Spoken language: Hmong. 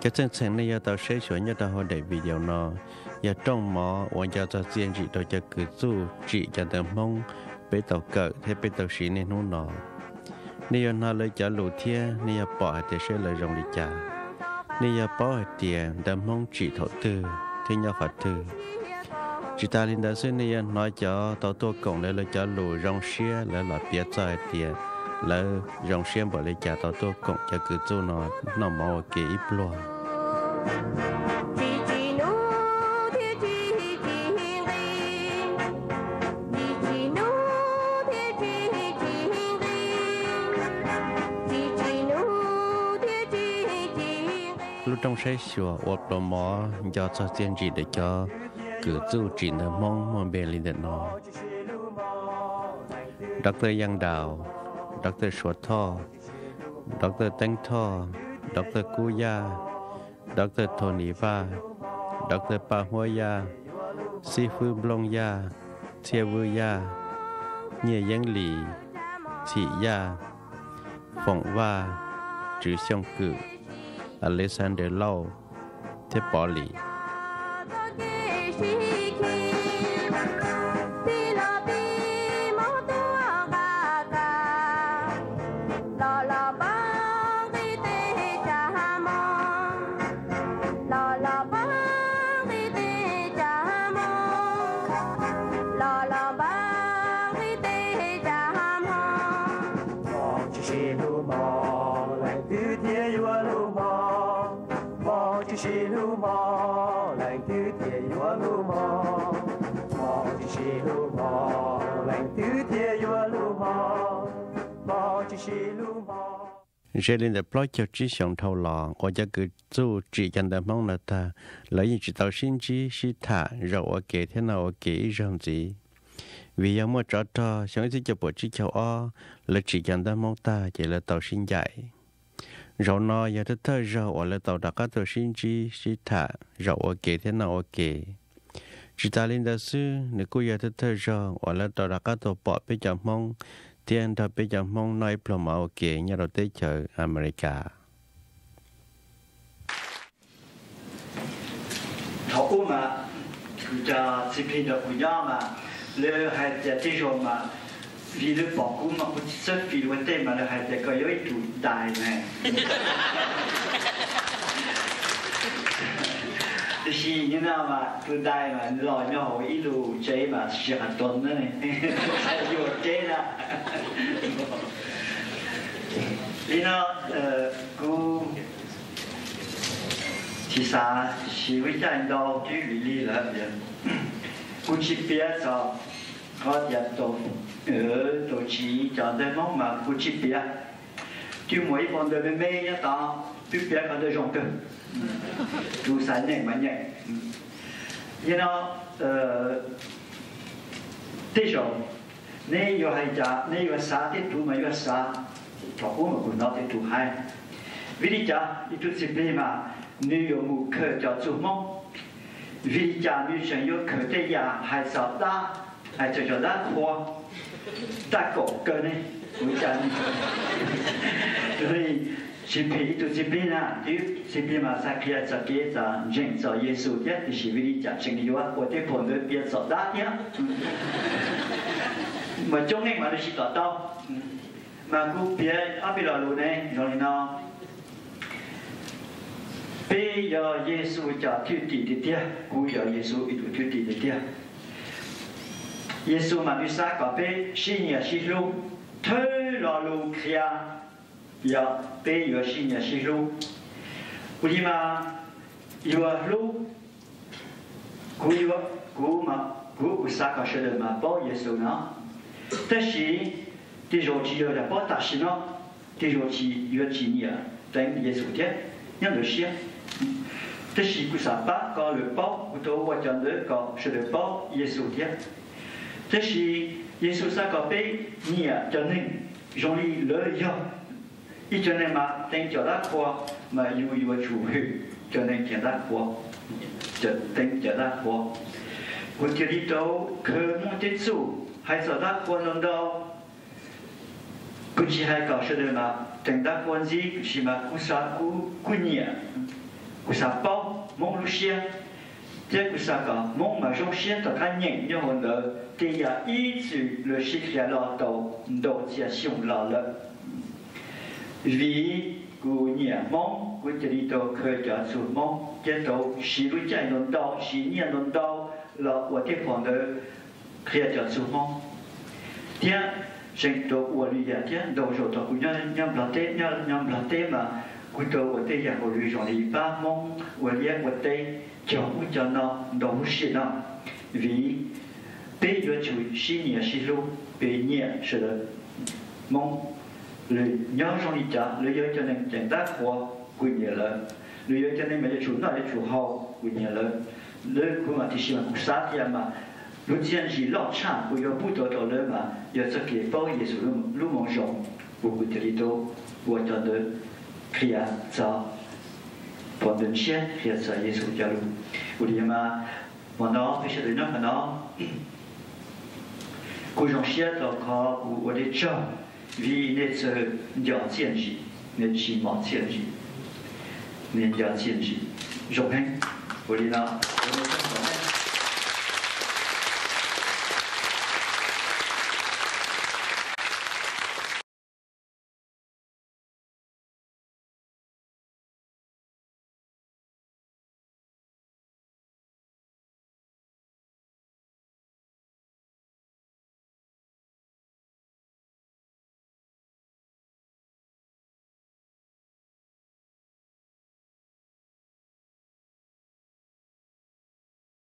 Cov txheej txheem nej yuav tau saib xyuas nyob rau hauv daim video no yog rooj mov uas nco txog txiaj ntsim rau cov kws txuj tsim cov ntawv Hmoob peb tau kawm thiab peb tau siv niaj hnub no. Nej yuav hnov lawv cov lus thiab nej yuav pom hais tias saib lawv zoo li cas. Nej yuav paub hais tias ntawv Hmoob tsim thaum twg thiab nyob qhov twg. Tsis tas li ntawd xwb, nej yuav hnov cov tau tuaj koom lawv, lawv cov lus zoo siab, lawv los piav txog hais tias lawv zoo siab npaum li cas tau tuaj koom cov kws txuj no noj mov ua ke ib pluag. Lub rooj saib xyuas ua pluas mov nco txog txiaj ntsim rau cov kws txuj tsim ntawv Hmoob muaj npe li ntawm no: Doctor Yeej Daus, Doctor Suav Thoj, Doctor Teeb Thoj, Doctor Kub Yaj, Doctor Thos Nis Vaj, Doctor Paj Huab Yaj, Xib Fwb Nplooj Yaj, Txhiaj Vwj Yaj, Nyiaj Yeeb Lis, Txhim Yaj, Foom Vaj, Tswv Xyooj Kwm, Alexander Lauj, thiab Pov Lis. Mog tsis sib hlub mog, leej twg thiaj yuav hlub mog? Mog tsis sib hlub mog, leej twg thiaj yuav hlub mog? Mog tsis sib hlub mog, leej twg thiaj yuav hlub mog? Mog tsis sib hlub mog. Ze li ntawm plaub caug tsib xyoos dhau los uas cov kws txuj tsim cov ntawv Hmoob no tag, lawv yeej tsis tau sib ntsib sib tham zaum ua ke thiab noj ua ke ib zaug ntxiv. Vim yog muaj tsov rog xyoo ib txhiab cuaj puas tsib caug ob, lawv tsim cov ntawv Hmoob tag ces lawv tau sib ncaim. Zaum no yog thawj thawj zaug uas lawv tau rov qab tuaj sib ntsib sib tham zaum ua ke thiab noj ua ke. Tsis tas li ntawd xwb, nws kuj yog thawj thawj zaug uas lawv tau rov qab tuaj pom peb cov Hmoob thiab nrog peb cov Hmoob noj ib pluag mov ua ke nyob rau teb chaws Amelikas. Thaum ub mas kuv cov txiv plig nrog kuv nyob mas lawv hais tias tej zaum mas vim lawv pom kuv mas kuv tsis txawj fim ua ntej mas lawv hais tias koj yog ib tug dais ne. Tiam sis nim no mas tus dais mas los nyob hauv ib lub tsev mas sij hawm tuag na, yuam kev na. Li no kuv tsis xav siv lub caij ntau twb li lig lawm. Kuv tsis piav txog qhov tias tau tsim cov ntawv Hmoob mas kuv tsis piav. Twb muaj ib phau ntawv me me nyob tod, twb piav qhov ntawd zoo kawg. Tus xav nyeem mas nyeem. Yog no, tej zaum neb yuav hais cas, neb yuav xav tej tug mas yuav xav, thaum ub mas kuv hnov tej tug hais. Vim li cas? Ib tug txiv plig mas nws yuav mus khaws cov txuj Hmoob. Vim li cas nws tseem yuav khaws tej yam hais txog dab, hais txog cov dab qhua, dab kaum kawg ne? Ua cas tsis phim ib tug txiv plig na? Ib tug txiv plig mas xav qhia txog kev txom ntseeg txog Yexus thiab, tiam sis vim li cas tseem yuav ua tej phau ntawv piav txog dab thiab? Mas coob leej mas nws tsis to taub. Mas kuv piav ob peb lo lus ne zoo li no. Peb yog Yexus cov thwj tim tiag tiag, kuv yog Yexus ib tug thwj tim tiag tiag. Yexus mas nws xav kom peb sib nyiam sib hlub, thawj lo lus qhia yog peb yuav sib nyiam sib hlub. Kuv li mas yuav hlub, kuv, kuv, kuv, kuv xav kom sawv daws mas paub Yexus no. Tab sis tej zaum tsis yog paub tam sim no, tej zaum tsis, yuav tsis nyiam teev Yexus thiab nyob ntawm siab. Tab sis kuv xav pab kom lawv paub, kuv tau ua cov ntawv kom sawv daws paub Yexus thiab. Tab sis Yexus xav kom peb nyiam cov neeg zoo li lawv yog. Ib cov neeg mas teev cov dab qhua, mas yus yuav tsum hwm cov neeg teev dab qhua, teev cov dab qhua. Kuv thiaj li tau khaws Hmoob tej txuj hais txog dab qhua ntau ntau. Kuv tsis hais kom sawv daws mas teev dab qhua ntxiv, tiam sis mas kuv xav, kuv, kuv nyiam Kuv xav paub Hmoob lub siab, thiab kuv xav kom Hmoob mas zoo siab rov qab nyeem nyob hauv ntawd tej yam ib txwm lawv sib qhia los tau ntau txhiab xyoo los lawm. Vim kuv nyiam Hmoob, kuv cia li tau khaws cov txuj Hmoob, thiab tau siv lub caij ntau ntau, siv nyiaj ntau ntau los ua tej phau ntawv qhia cov txuj Hmoob, thiab tseem tau ua lwm yam thiab ntau zaus thaum kuv nyob Nplog teb, nyob Nplog teb mas kuv tau ua tej yam hauj lwm zoo li pab Hmoob ua liaj ua teb, cog ub cog no ntau lub sim no. Vim peb yuav tsum sib nyiam sib hlub, peb nyiam sawv daws Hmoob. Lawv nyob zoo li cas, lawv yog cov neeg ceev tab qhuas, kuv nyiam lawv. Lawv yog cov neeg mas yuav tsum noj yuav tsum haus, kuv nyiam lawv. Lawv kuv mas tiam sis mas kuv xav tias mas lub txiaj ntsim loj tshaj kuv yuav pub tau rau lawv mas yog txoj kev paub Yexus lub moo zoo, uas kuv thiaj li tau ua cov ntawd qhia txog phau ntawv ntshiab, qhia txog Yexus cov lus. Ua li mas hmo no peb sawv daws nyob qhov no, kuv zoo siab rau qhov kuv ua nej tsaug, vim nej txawm nco txiaj ntsim, nej tsis mos txiaj ntsim, nej nco txiaj ntsim. Zoo heev. Ua li no, ua nej tsaug.